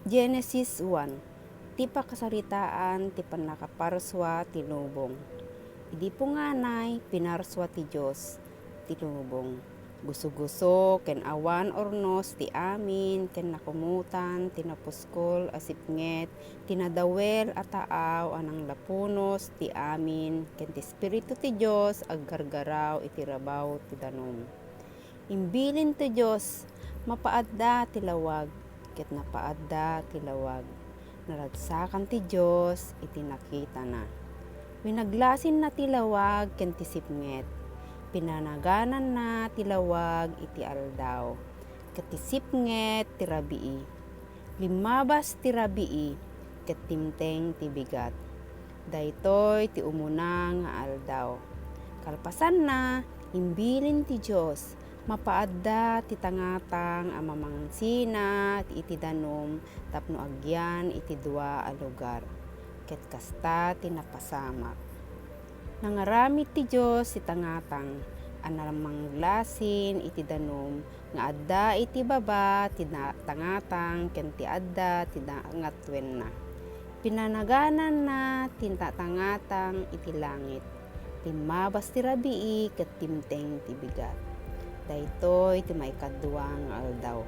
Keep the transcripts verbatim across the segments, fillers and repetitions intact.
Genesis one. Ti pakasaritaan ti pannakaparsua ti lubong. Idi punganay, pinarsua ti Dios ti lubong. Guso-guso ken awan urnos ti amin, ken nakumutan ti napuskol a sipnget, ti nadawel a taaw a nanglapunos ti amin, ken ti Espiritu ti Dios aggargaraw iti rabaw ti danum. Imbilin ti Dios, mapaadda ti lawag, ket napaadda ti lawag. Naragsakan ti Dios iti nakitana. Winaglasinna ti lawag ken ti sipnget. Pinanagananna ti lawag iti aldaw, ket ti sipnget ti rabii. Limmabas ti rabii, ket dimteng ti bigat. Daytoy ti umuna nga aldaw. Kalpasanna, imbilin ti Dios, mapaadda ti tangatang a mamansina iti danum tapno agyan iti dua a lugar. Ket kasta ti napasamak. Nangaramid ti Dios ti tangatang a namanglasin iti danum nga adda iti baba ti na-, tangatang ken ti adda ti na-, ngatuenna. Pinanagananna ti ta-, tangatang iti langit. Limmabas ti rabii ket dimteng ti bigat. Daytoy ti maikadua nga aldaw.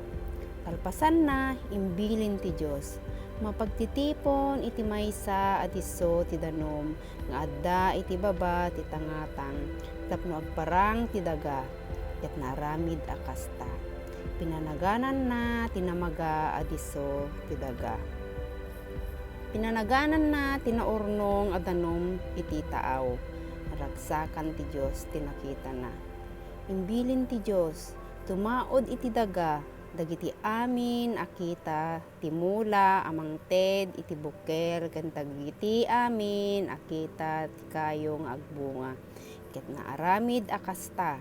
Kalpasanna, imbilin ti Dios, mapagtitipon iti maysa a disso ti danum nga adda iti baba ti tangatang tapno agparang ti daga, ket naaramid a kasta. Pinanagananna ti namaga a disso ti daga. Pinanagananna ti naurnong a danum iti taaw. Naragsakan ti Dios ti nakitana. Imbilin ti Dios, tumaud iti daga dagiti amin a kita ti mula a mangted iti bukel ken dagiti amin a kita ti kayo nga agbunga, ket naaramid a kasta.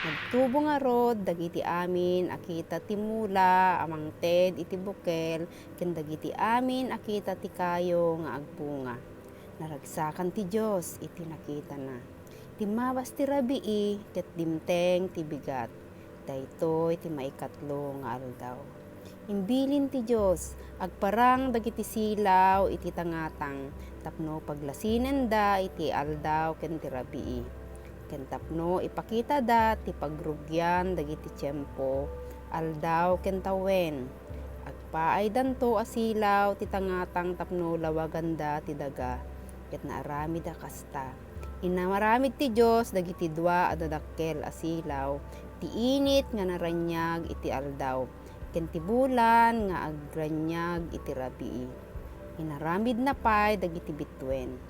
Nagtubo ngarud dagiti amin a kita ti mula a mangted iti bukel ken dagiti amin a kita ti kayo nga agbunga. Naragsakan ti Dios iti nakitana. Limmabas ti rabii ket dimteng ti bigat. Daytoy ti maikatlo nga aldaw. Imbilin ti Dios, agparang dagiti silaw iti tangatang tapno paglasinenda iti aldaw ken ti rabii, ken tapno ipakitada ti pagrugian dagiti tiempo, aldaw ken tawen. Agpaaydanto a silaw ti tangatang tapno lawaganda ti daga, ket naaramid a kasta. Inaramid ti Dios dagiti dua a dadakkel a silaw, ti init nga naraniag iti aldaw, ken ti bulan nga agraniag iti rabii. Inaramidna pay dagiti bituen.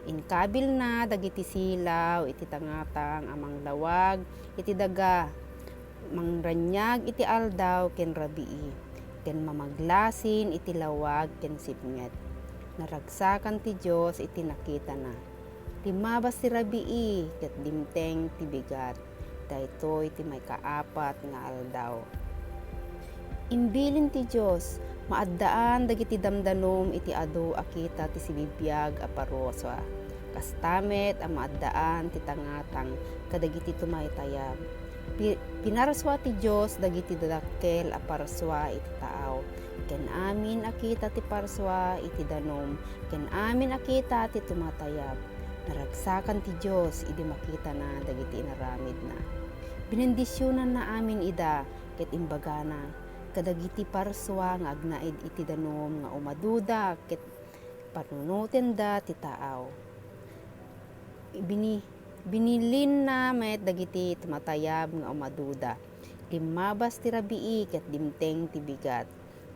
Inkabilna dagiti silaw iti tangatang a manglawag iti daga, mangraniag iti aldaw ken rabii, ken mamaglasin iti lawag ken sipnget. Naragsakan ti Dios iti nakitana. Limmabas ti rabii ket dimteng ti bigat. Daytoy ti maikaapat nga aldaw. Imbilin ti Dios, maaddaan dagiti damdanum iti adu a kita ti sibibiag a parsua. Kasta met a maaddaan ti tangatang kadagiti tumatayab. Pi-, pinarsua ti Dios dagiti dadakkel a parsua iti taaw, ken amin a kita ti parsua iti danum, ken amin a kita ti tumatayab. Naragsakan ti Dios idi makitana dagiti inaramidna. Binendisionanna amin ida, ket imbagana kadagiti parsua nga agnaed iti danum nga umaduda ket panunotenda ti taaw. Bini-, binilinna met dagiti tumatayab nga umaduda. Limmabas ti rabii ket dimteng ti bigat.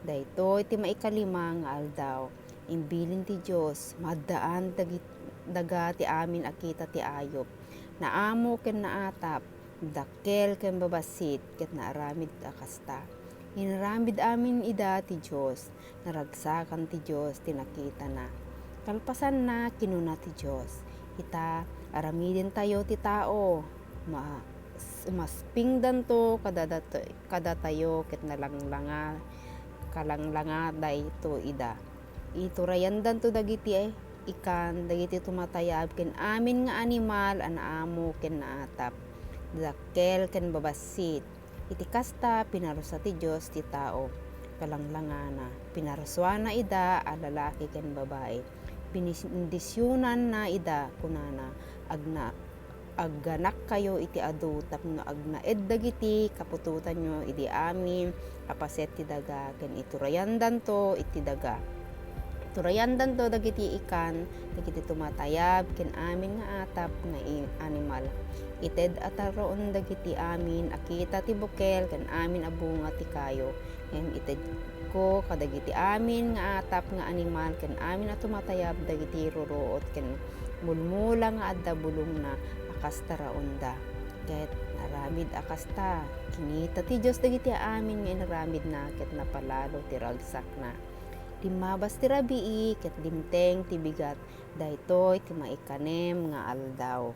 Daytoy ti maikalima nga aldaw. Imbilin ti Dios, maaddaan dagit-, daga ti amin a kita ti ayup. Naamo ken naatap, dakkel ken babassit, ket naaramid a kasta. Inaramid amin ida ti Dios, naragsakan ti Dios ti nakitana. Kalpasanna, kinuna ti Dios, ita, aramidentayo ti tao, ma-, maspingdanto kadadato-, kadatayo ket nalanglanga-, kalanglangandayto ida. Iturayandanto dagiti ikan, dagiti tumatayab, ken amin nga animal a naamo ken naatap, dakkel ken babassit. Iti kasta, pinarsua ti Dios ti tao. kalanglangana. Pinarsuana ida a lalaki ken babai. Binibendisionanna ida, kunana, "Agna-, agganakkayo iti adu tapno agnaed dagiti kaputotanyo idi amin a paset ti daga, ken iturayandanto iti daga." Iturayandanto dagiti ikan, dagiti tumatayab, ken amin nga atap nga i-, animal. Ited a taraon dagiti amin a kita ti bukel ken amin a bunga ti kayo. Ngem itedko kadagiti amin nga atap nga animal ken amin a tumatayab dagiti ruruot ken mulmula nga adda bulongna a kas taraonda. Ket naramid a kasta, kinita ti Dios dagiti amin nga inaramidna ket napalalo ti ragsakna. Limmabas ti rabii ket dimteng ti bigat. Daytoy ti maikanem nga aldaw.